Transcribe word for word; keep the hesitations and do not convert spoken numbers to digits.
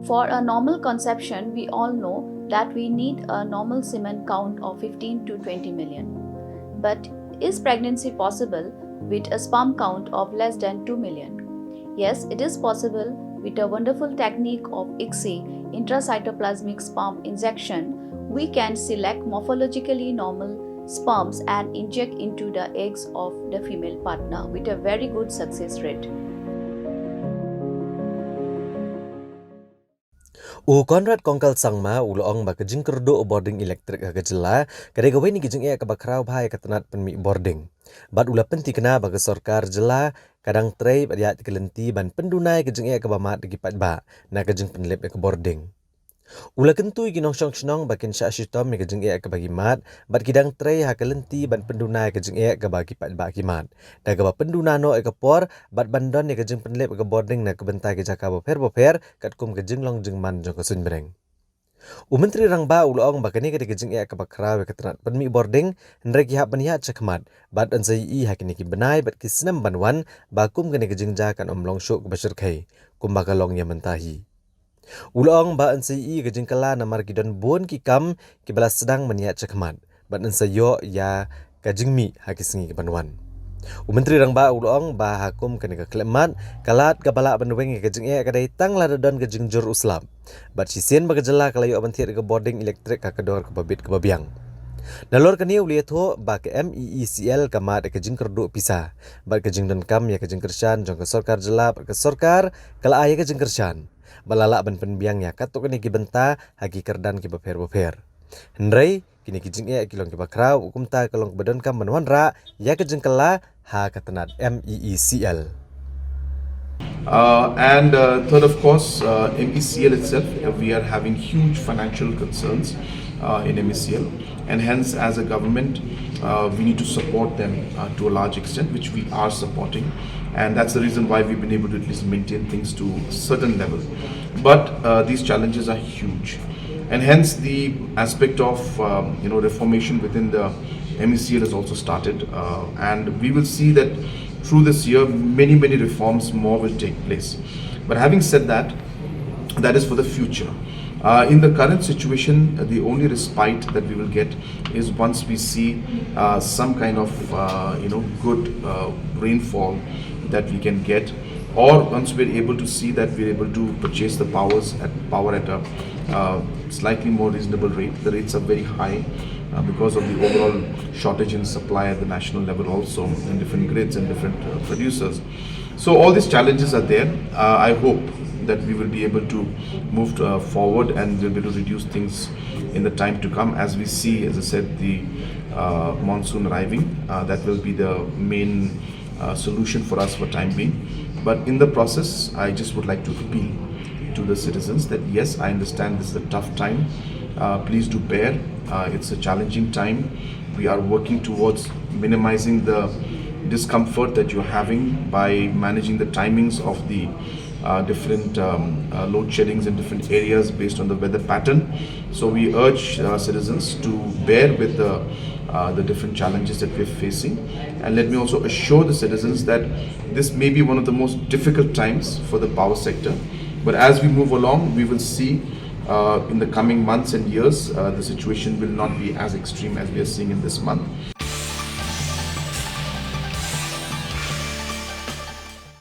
For a normal conception, we all know that we need a normal semen count of fifteen to twenty million. But is pregnancy possible with a sperm count of less than two million? Yes, it is possible. With a wonderful technique of ICSI, intracytoplasmic sperm injection, we can select morphologically normal sperms and inject into the eggs of the female partner with a very good success rate. U Conrad Kongkal Sangma u la ong ba ka jingkyrduh bording elektrik ha ka jylla ka dei kawei na ki jingeh kaba khraw bha ïa ka tnat pynmih bording. Bad u la pynthikna ba ka sorkar jylla ka dang trei bad ïaid ka lynti ban pynduna ïa ka jingeh kaba mad da ki paidbah na ka jingpynlip ïa ka bording. U la kyntu ïa ki nongshong shnong ba kin shah shitom ïa ka jingeh kaba ki mad bad ki dang trei ha ka lynti ban pynduna ïa ka jingeh kaba ki paidbah ki mad da kaba pynduna noh ïa ka por bad ban don ïa ka jingpynlip ïa ka bording na ka bynta ki jaka bapher bapher katkum ka jinglong jingman jong ka suiñbneng. U Myntri Rangbah u la ong ba kane ka dei ka jingeh kaba khraw ïa ka tnat pynmih bording, hynrei ki hap ban ïaid shakhmat bad yn sa ïohi ha kine ki bnai bad ki snem ban wan ba kum kane ka jingjia kan ym long shuh kaba shyrkhei kumba ka long ïa mynta hi. U la ong ba yn sa ïohi ka jingkylla namar ki don bun ki kam kiba la sdang ban ïaid shakhmat bad yn sa ïoh ïa ka jingmih ha ki sngi kiban wan. U Myntri Rangbah u la ong ba ha kum kane ka khyllipmat ka lad kaba lah ban weng ïa ka jingeh ka dei tang lada don ka jingjur u slap. Bad shisien ba ka jylla ka la ïoh ban thied ïa ka bording elektrik ha ka dor kaba bit kaba biang. Nalor kane u la ïathuh ba ka MeECL ka mad ïa ka jingkyrduh pisa bad ka jingdonkam ïa ka jingkyrshan jong ka sorkar jylla bad ka sorkar ka la ai ïa ka jingkyrshan bad la lah ban pynbiang ïa katto katne ki bynta ha ki kyrdan kiba pher bapher. Hynrei kine ki jingeh ki long kiba khraw, kumta ka long kaba donkam ban wanrah ïa ka jingkylla ha ka tnat MeECL. Uh, and uh, third, of course, uh, MeECL itself, uh, we are having huge financial concerns uh, in MeECL, and hence, as a government, uh, we need to support them uh, to a large extent, which we are supporting, and that's the reason why we've been able to at least maintain things to a certain level. But uh, these challenges are huge, and hence the aspect of um, you know reformation within the MeECL has also started, uh, and we will see that through this year, many, many reforms more will take place. But having said that, that is for the future. Uh, in the current situation, uh, the only respite that we will get is once we see uh, some kind of uh, you know good uh, rainfall that we can get, or once we're able to see that we're able to purchase the powers at power at a uh, slightly more reasonable rate. The rates are very high uh, because of the overall shortage in supply at the national level, also in different grids and different uh, producers. So all these challenges are there. Uh, I hope that we will be able to move uh, forward and we'll be able to reduce things in the time to come as we see, as I said, the uh, monsoon arriving. Uh, that will be the main uh, solution for us for time being. But in the process, I just would like to appeal to the citizens that yes, I understand this is a tough time. Uh, please do bear. Uh, it's a challenging time. We are working towards minimizing the discomfort that you're having by managing the timings of the uh, different um, uh, load sheddings in different areas based on the weather pattern. So we urge uh, citizens to bear with the, uh, the different challenges that we're facing. And let me also assure the citizens that this may be one of the most difficult times for the power sector. But as we move along, we will see uh, in the coming months and years, uh, the situation will not be as extreme as we are seeing in this month.